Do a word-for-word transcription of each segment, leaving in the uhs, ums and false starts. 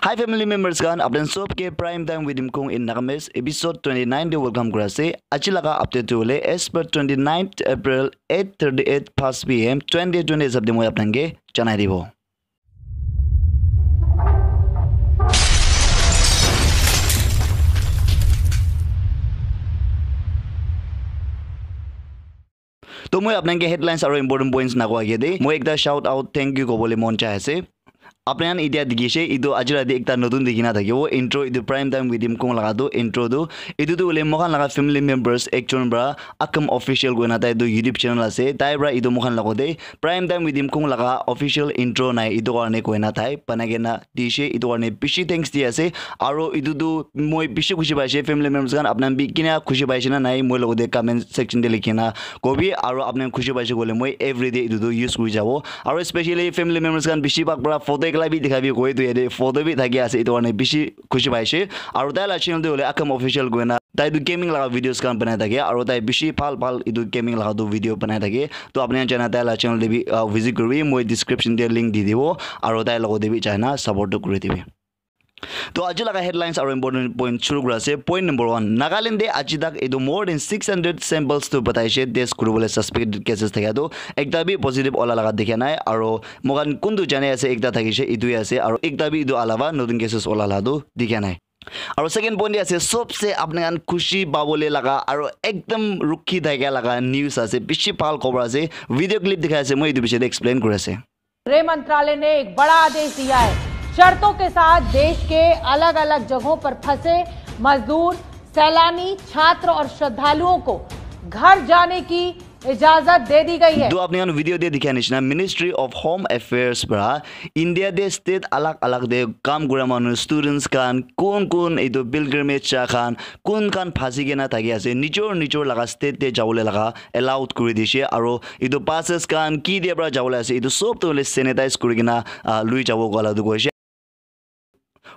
Hi family members khan, apni sob ke Prime Time with Imkung in Nagamese episode twenty nine de welcome kura ase. Aji laga update tu hole as per twenty ninth April eight thirty eight past P M twenty twenty hisab de moi apni ke janai dibo. To moi apni ke headlines aru important points na koa ke de moi ekta shout out, thank you kobole mon chai ase. Apni khan etia dikhi ase, etu aji rati ekta notun dikhi na thakibo. Intro etu Prime Time with Imkung laga tu intro tu. Etu tu hoile moi khan laga family members ekjon para Akam Official koina tai tu YouTube channel ase. Tai para etu moi khan laga de Prime Time with Imkung laga official intro nai, etu karne koina tai banai kena dishe, etu karne bishi thanks di ase. Aro etu tu moi bishi khushi paishe, family members khan apni khan bi kina khushi paishe na nai, moi logote comment section te likhi na kobi. Aro apni khan khushi paishe koile moi everyday etu tu use kuri jabo. Aro especially family members khan bishi bhag para photo ekla bi dikhabi koi tu yate photo bi thaki ase, etu karne bishi khushi paishe. Aro tai la channel te hoile Akam Official koina tai tu gaming laga videos khan banai thake, aro tai bishi bhal bhal etu gaming laga tu video banai thake. To apni khan jana tai la channel te bi, uh, visit kuribi, moi description te link di dibo, aro tai logote bi jaina support tu kuri dibi. To aji laga headlines aru important point shuru kura ase. Point number one, Nagaland de aji tak etu more than six hundred samples tu bataishe test kuribole suspected cases thaka tu ekta bi positive ola laga dikha nai. Aru moikhan kuntu jane ase ekta thakishe etu he ase, aru ekta bi etu alawa notun cases ola la tu dikha nai. Aru second point de ase sobse apni khan khushi pabole laga aru ekdam rukhi thaka laga news ase, bishi bhal khobor ase, video clip dikhai ase, moi etu bishe de explain kuri ase. गृह मंत्रालय ने एक बड़ा आदेश दिया है। शर्तों के साथ देश के अलग-अलग जगहों पर फंसे मजदूर, सैलानी, छात्र और श्रद्धालुओं को घर जाने की इजाजत दे दी गई है। To apni khan video de dikha nishina Ministry of Home Affairs para India de state alag alag de kam kura manu, students khan, kun kun etu pilgrimage ja khan, kun khan phasi kena thaki ase, nijor nijor laga state te jabole laga allowed kuri dishe, aro etu passes khan ki dia para jabole ase, etu sob tu hoile sanitize kuri kena, ah, lui jabo koa la tu koishe.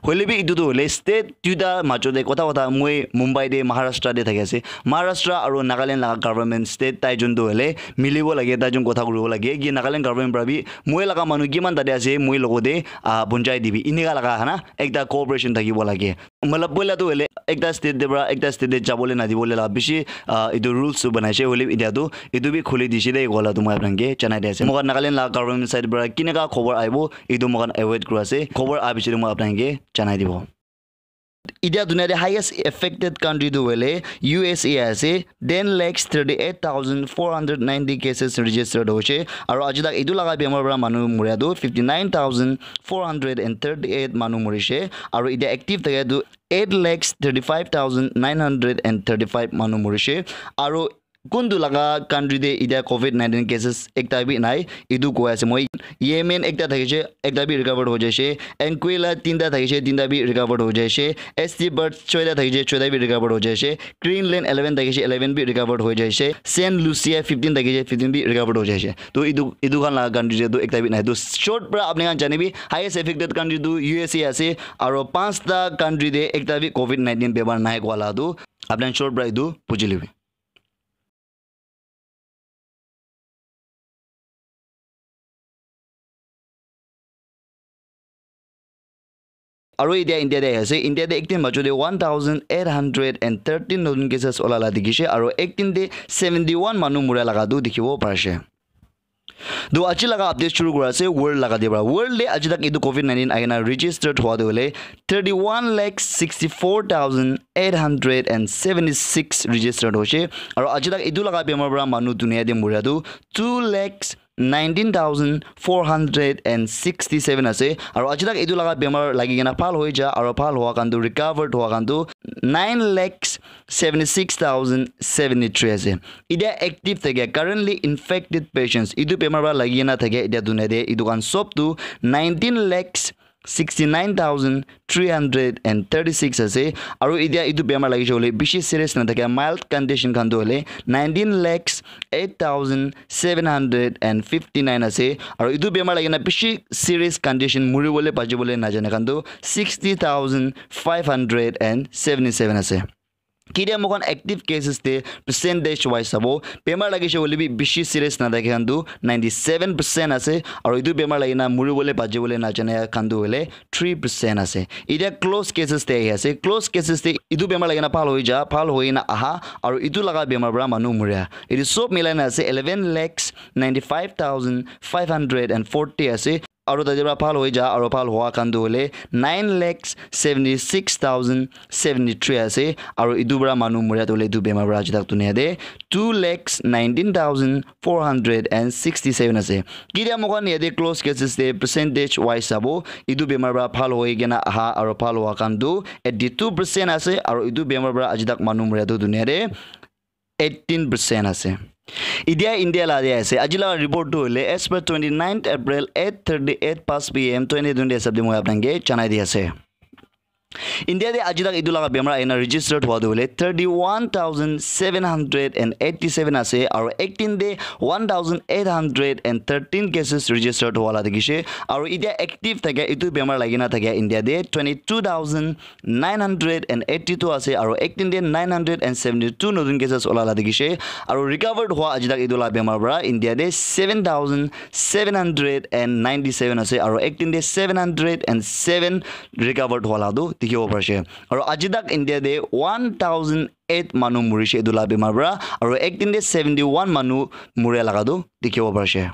Hoile bi etu tu hoile state duita majo te kotha kotha, moi Mumbai te Maharashtra te thaki ase, Maharashtra aro Nagaland laga government state tai jun tu hoile milibo lage, tai jun kotha kuribo lage ki Nagaland government para bi moi laga manu kiman tate ase moi logote, ah, punjai dibi, inika laga hana ekta cooperation thakibo lage. Matlab, poila tu hoile ekta state te para ekta state te jabole nadibole la bishi, ah, etu rules tu banaishe, hoile bi etia tu etu bi khuli dishe de koa la tu moi apni khan ke janai di ase. Moikhan Nagaland la government side para kineka khobor aibo, etu moikhan await kuri ase. Khobor aha piche de moi apni khan ke janai dibo. Etia dunia de highest affected country tu hoile U S A ase, ten lakhs thirty eight thousand four hundred ninety cases registered hoise. Aru aji tak etu laga bemar para manu moria tu fifty nine thousand four hundred and thirty eight manu morishe. Aru etia active thaka tu eight lakhs thirty five thousand nine hundred and thirty five manu morishe. Aru kuntu laga country te etia covid nineteen cases ekta bi nai, etu koi ase moi. Yemen ekta thakishe, ekta bi recovered ho jaishe. Anguilla tinta thakishe, tinta bi recovered ho jaishe. S T Bird choita thakishe, choita bi recovered ho jaishe. Greenland eleven thakishe, eleven bi recovered ho jaishe. Saint Lucia fifteen thakishe, fifteen bi recovered ho jaishe. To etu, etu khan laga country te tu ekta bi nai. To short para apni khan jane bi highest affected country tu U S A ase. Aro panchta country te ekta bi covid nineteen bemar nai koa la tu apni khan short para etu buji lobi. Aru etia India te ahi ase, India te ek din majo te one thousand eight hundred and thirteen notun cases ola la dikhishe, aru ek din te seventy one manu mura laga tu dikhibo parishe. To aji laga update shuru kura ase world laga te para. World te aji tak etu covid nineteen ahina registered hua tu hoile thirty one lakh sixty four thousand eight hundred and seventy six registered hoishe. Aru aji tak etu laga bemar para manu dunia te mura tu two lakhs nineteen thousand four hundred and sixty seven ase. Aru aji tak etu laga bemar lagi kena bhal hoi ja aru bhal hua khan tu, recovered hua khan tu nine lakhs seventy six thousand seventy three ase. Etia active thakia, currently infected patients, etu bemar para lagi kena thakia etia dunia te etu khan sob tu nineteen lakhs sixty nine thousand three hundred and thirty six ase. Aru etia etu bemar lagise hoile bishi serious na thakia, mild condition khan tu hoile nineteen lakhs eight thousand seven hundred and fifty nine ase. Aru etu bemar lagi kena bishi serious condition, muri bole baji bole na jane khan tu sixty thousand five hundred and seventy seven ase. Ketia moikhan active cases te percentage wise sabo, bemar lagise hoile bi bishi serious na thaka khan tu ninety seven percent ase, aru etu bemar lagina muri bole baji bole na jana khan tu hoile three percent ase. Etia close cases te ahi ase. Close cases te etu bemar lagina bhal hoi ja, bhal hoi na aha, aru etu laga bemar para manu muria, etu sob milai na ase eleven lakhs ninety five thousand five hundred and forty ase. Aru tate para bhal hoi ja, aru bhal hoa khan tu hoile nine lakhs seventy six thousand seventy three ase. Aru etu para manu muria tu hoile etu bemar para aji tak dunia te two lakhs nineteen thousand four hundred and sixty seven ase. Ketia moikhan yate close cases te percentage wise sabo, etu bemar para bhal hoi kena aha aru bhal hoa khan tu eighty two percent ase, aru etu bemar para aji tak manu muria tu dunia te eighteen percent ase. Etia India la de ase. Aji la report tu hoile as per twenty ninth April eight thirty eight past P M twenty twenty hisab de moi apnang ke janai di ase. India de aji tak etu laga bemar aina registered hua tu hoile thirty one thousand seven hundred and eighty seven ase, aru ek din de one thousand eight hundred and thirteen cases registered hua la dikhishe, aru etia active thaka etu bemar lagina thaka India de twenty two thousand nine hundred and eighty two ase, aru ek din de nine hundred and seventy two notun cases ola la dikhishe, aru recovered hua aji tak etu la bemar para India de seven thousand seven hundred and ninety seven ase, aru ek din de seven hundred and seven recovered hua la tu dikhibo parishe. Aru aji tak India de one thousand eight manu murishe etu la bemar para, aru ek din de seventy one manu muria laga tu dikhibo parishe.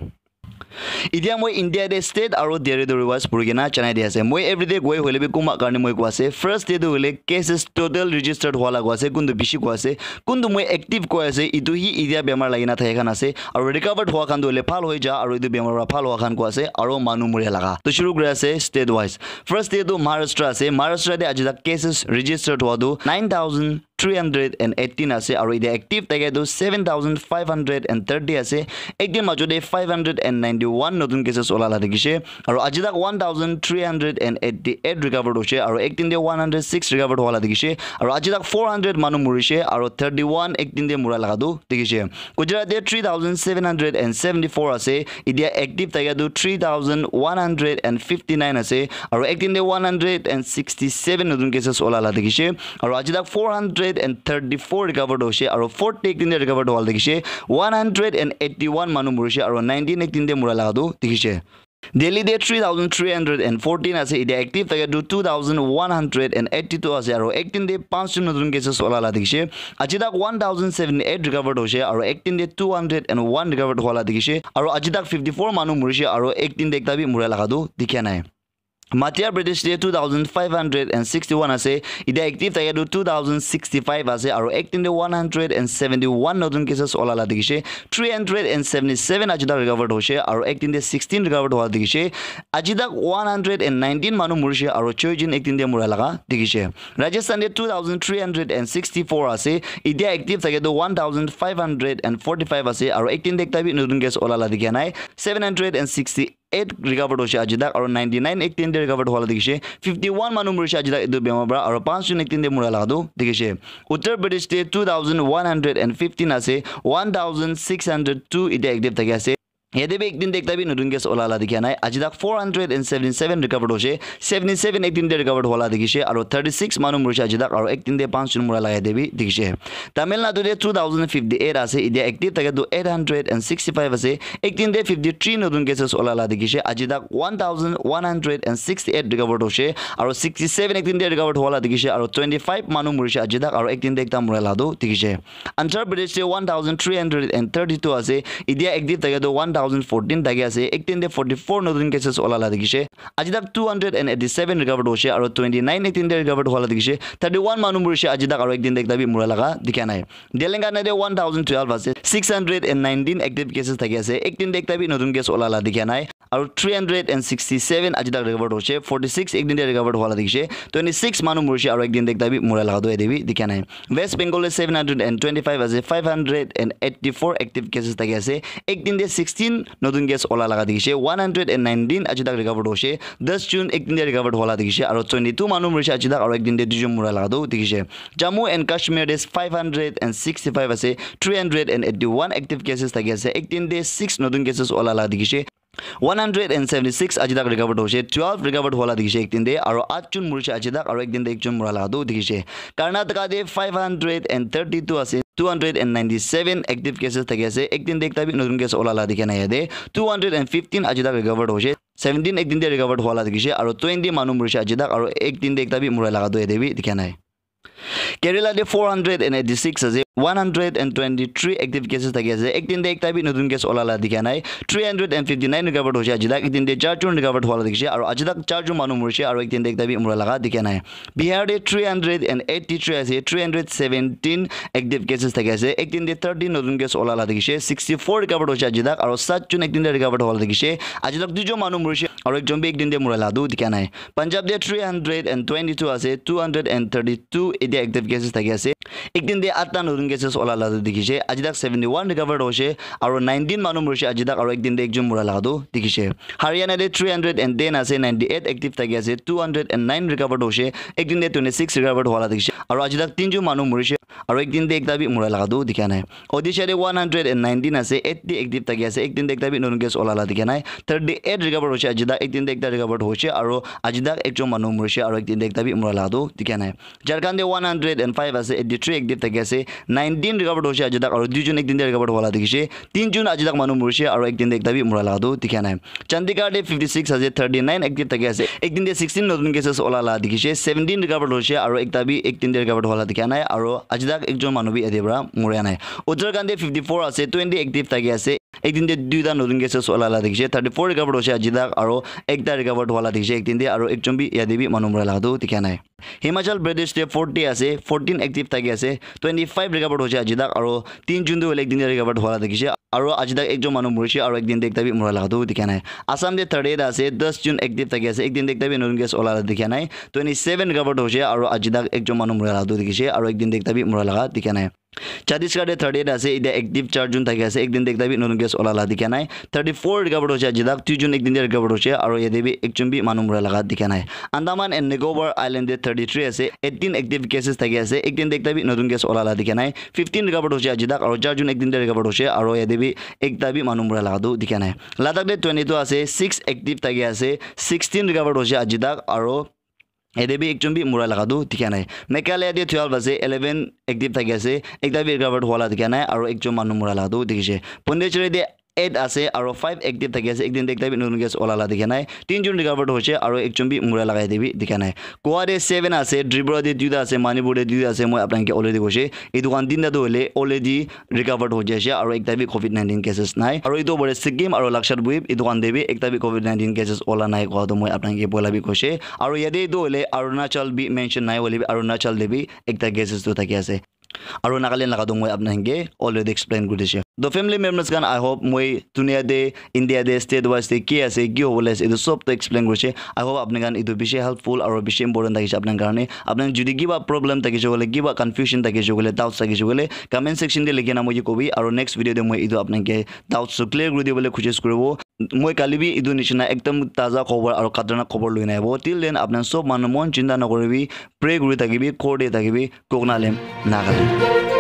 Etia moi India de state aru territory wise puri kena janai di ase. Moi everyday koi hoile bi kunba karne moi koi ase. First de tu hoile cases total registered hua la koi ase, kuntu bishi koi ase, kuntu moi active koi ase, etu hi etia bemar lagina thaka khan ase, aru recovered hua khan tu hoile bhal hoi ja, aru etu bemar para bhal hua khan koi ase, aru manu muria laga. To shuru kuri ase state wise. First de tu Maharashtra ase. Maharashtra de aji tak cases registered hua tu nine thousand three hundred and eighteen ase, aru etia active thaka tu seven thousand five hundred and thirty ase. Ek din majo de five hundred and ninety one notun cases ola la dikhishe, aru aji tak one thousand three hundred and eighty eight recovered hoishe, aru ek din de one hundred six recovered hua la dikhishe, aru aji tak four hundred manu murishe, aru thirty one ek din de mura laga tu dikhishe. Gujarat de three thousand seven hundred and seventy four ase, etia active thaka tu three thousand one hundred and fifty nine ase, aru ek din de one hundred and sixty seven notun cases ola la dikhishe, aru aji tak four hundred and thirty four recovered hoishe, aru forty ek din de recovered hua la dikhishe, one hundred and eighty one manu murishe, aru nineteen ek din de mura laga tu dikhishe. Delhi de three thousand three hundred and fourteen ase, etia active thaka tu two thousand one hundred and eighty two ase, aru ek din de panch jon notun cases ola la dikhishe. Aji tak one thousand seventy eight recovered hoishe, aru ek din de two hundred and one recovered hua la dikhishe, aru aji tak fifty four manu murishe, aru ek din de ekta bi mura laga tu dikhia nai. Madhya Pradesh de two thousand five hundred and sixty one ase, etia active thaka tu two thousand sixty five ase, aru ek din de one hundred and seventy one notun cases ola la dikhishe, three hundred and seventy seven aji tak recovered hoishe, aru ek din de sixteen recovered hua dikhishe. Aji tak one hundred and nineteen manu murishe, aru choi jon ek din de mura laga dikhishe. Rajasthan de two thousand three hundred and sixty four ase, etia active thaka tu one thousand five hundred and forty five ase, aru ek din de ekta bi notun case ola la dikhia nai. Seven hundred and sixty eight recovered hoishe aji tak, aru ninety nine ek din de recovered hua la dikhishe. Fifty one manu murishe aji tak etu bemar para, aru panch jon ek din de mura laga tu dikhishe. Uttar Pradesh de two thousand one hundred and fifteen ase, one thousand six hundred two etia active thaki ase. Yate bi ek din de ekta bi notun case ola la dikhia nai. Aji tak four hundred and seventy seven recovered hoishe, seventy seven ek din de recovered hua la dikhishe, aru thirty six manu murishe aji tak, aru ek din de panch jon mura laga yate bi dikhishe. Tamil Nadu de two thousand fifty eight ase, etia active thaka tu eight hundred and sixty five ase, ek din de fifty three notun cases ola la dikhishe, aji tak one thousand one hundred and sixty eight recovered hoishe, aru sixty seven ek din de recovered hua la dikhishe, aru twenty five manu murishe aji tak, aru ek din de ekta mura la tu dikhishe. Andhra Pradesh de one thousand three hundred and thirty two ase, etia active thaka tu one thousand fourteen thaki ase, ek din de forty four notun cases ola la dikhishe, aji tak two hundred and eighty seven recovered hoishe, aru twenty nine ek din de recovered hua la dikhishe, thirty one manu murishe aji tak, aru ek din de ekta bi mura laga dikhia nai. Telangana de one thousand twelve ase, six hundred and nineteen active cases thaki ase, ek din de ekta bi notun case ola la dikhia nai, aru three hundred and sixty seven aji tak recovered hoishe, forty six ek din de recovered hua la dikhishe, twenty six manu murishe, aru ek din de ekta bi mura laga tu yate bi dikhia nai. West Bengal de seven hundred and twenty five ase, five hundred and eighty four active cases thaki ase, ek din de sixteen notun case ola laga dikhishe, one hundred and nineteen aji tak recovered hoishe, ten June ek din de recovered hua la dikhishe, aru twenty two manu murishe aji tak, aru ek din de dui jon mura laga tu dikhishe. Jammu and Kashmir de five hundred and sixty five ase, three hundred and eighty one active cases thaki ase, ek din de six notun cases ola la dikhishe. One hundred and seventy six aji tak recovered hoise, twelve recovered hola dikhishe ek din te, aro eight jon murishe aji tak, aro ek din te ekjon mura laga tu dikhishe. Karnataka te five hundred and thirty two ase, two hundred and ninety seven active cases thaki ase, ek din te ekta bi notun case ola la dikha nai yate. Two hundred and fifteen aji tak recovered hoise, seventeen ek din te recovered hola dikhishe, aro twenty manu murishe aji tak, aro ek din te ekta bi mura laga tu yate bi dikha nai. Kerala te four hundred and eighty six ase, one hundred and twenty three active cases thaki ase, ek din te ekta bi notun case ola la dikha nai. Three hundred and fifty nine recovered hoise aji tak, ek din te char jon recovered hola dikhishe, aro aji tak char jon manu murishe, aro ek din te ekta bi mura laga dikha nai. Bihar te three hundred and eighty three ase, three hundred seventeen active cases thaki ase, ek din te thirteen notun case ola la dikhishe, sixty four recovered hoise aji tak, aro saat jon ek din te recovered hola dikhishe, aji tak dui jon manu murishe, aro ek jon bi ek din te mura la tu dikha nai. Punjab te three hundred and twenty two ase, two hundred and thirty two etia active cases thaki ase. Ek din te atta notun cases ola la tu dikhishe. Aji tak seventy one recovered hoise, aro nineteen manu murishe aji tak, aro ek din te ekjon mura laga tu dikhishe. Haryana te three hundred and ten ase, ninety eight active thaki ase, two hundred and nine recovered hoise, ek din te twenty six recovered hola dikhishe, aro aji tak tin jon manu murishe, aro ek din te ekta bi mura laga tu dikha nai. Odisha te one hundred and nineteen ase, eighty active thaki ase, ek din te ekta bi notun case ola la dikha nai. Thirty eight recovered hoise aji tak, ek din te ekta recovered hoise, aro aji tak ekjon manu murishe, aro ek din te ekta bi mura laga tu dikha nai. Jharkhand te one hundred and five ase, eighty three active thaki ase, nineteen recovered hoise aji tak, aro dui jon ek din te recovered hola dikhishe, tin jon aji tak manu murishe, aro ek din te ekta bi mura laga tu dikha nai. Chandigarh te fifty six ase, thirty nine active thaki ase, ek din te sixteen notun cases ola la dikhishe, seventeen recovered hoise, aro ekta bi ek din te recovered hola dikha nai, aro aji tak ekjon manu bi yate para muria nai. Uttarakhand te fifty four ase, twenty active thaki ase, ek din te duita notun cases ola la dikhishe, thirty four recovered hoise aji tak, aro ekta recovered hola dikhishe ek din te, aro ekjon bi yate bi manu mura laga tu dikha nai. Himachal Pradesh te forty ase, fourteen active thaki ase, twenty five recovered hoise aji tak, aro tin jon tu hoile ek din te recovered hola dikhishe, aro aji tak ekjon manu murishe, aro ek din te ekta bi mura laga tu dikha nai. Assam te thirty eight ase, ten jon active thaki ase, ek din te ekta bi notun case ola la dikha nai. Twenty seven recovered hoise, aro aji tak ekjon manu mura laga tu dikhishe, aro ek din te ekta bi mura laga dikha nai. Chhattisgarh te thirty eight ase, etia active char jon thaki ase, ek din te ekta bi notun case ola la dikha nai. Thirty four recovered hoise aji tak, dui jon ek din te recovered hoise, aro yate bi ekjon bi manu mura laga dikha nai. Andaman and Nicobar Island te thirty three ase, eighteen active cases thaki ase, ek din te ekta bi notun case ola la dikha nai. Fifteen recovered hoise aji tak, aro char jon ek din te recovered hoise, aro yate bi ekta bi manu mura laga tu dikha nai. Ladakh te twenty two ase, six active thaki ase, sixteen recovered hoise aji tak, aro yate bi ekjon bi mura laga tu dikha nai. Meghalaya te twelve ase, eleven active thaki ase, ekta bi recovered hola dikha nai, aro ekjon manu mura laga tu dikhishe. Pondicherry te eight ase, aro five active thaki ase, ek din te ekta bi notun case ola la dikha nai. Tin jon recovered hoise, aro ekjon bi mura laga yate bi dikha nai. Goa te seven ase, Tripura te duita ase, Manipur te duita ase, moi apni khan ke already koise. Etu khan tinta tu hoile already recovered ho jaise, aro ekta bi covid nineteen cases nai. Aro etu opor te Sikkim aro Lakshadweep, etu khan te bi ekta bi covid nineteen cases ola nai koa tu moi apni khan ke poila bi koise. Aro yate etu hoile Arunachal bi mention nai hoile bi Arunachal te bi ekta cases tu thaki ase. Aro Nagaland laga tu moi apni khan ke already explain kuri dishe. To family members khan, I hope moi dunia te, India te, state wise te ki ase, ki hobole ase, etu sob to explain kurishe. I hope apni khan etu bishi helpful aro bishi important thakishe apni khan karne. Apni khan jodi kiba problem thakishe koile, kiba confusion thakishe koile, doubts thakishe koile, comment section te likhi na moi ke kobi, aro next video te moi etu apni ke doubts to clear kuri dibole koshish kuribo. Moi kali bi etu nishina ekdam taza khobor aro khatarnak khobor loi na ahibo. Till then, apni khan sob manu mon chinta nakuribi, pray kuri thakibi, ghor te thakibi, Koknalem Nagaland.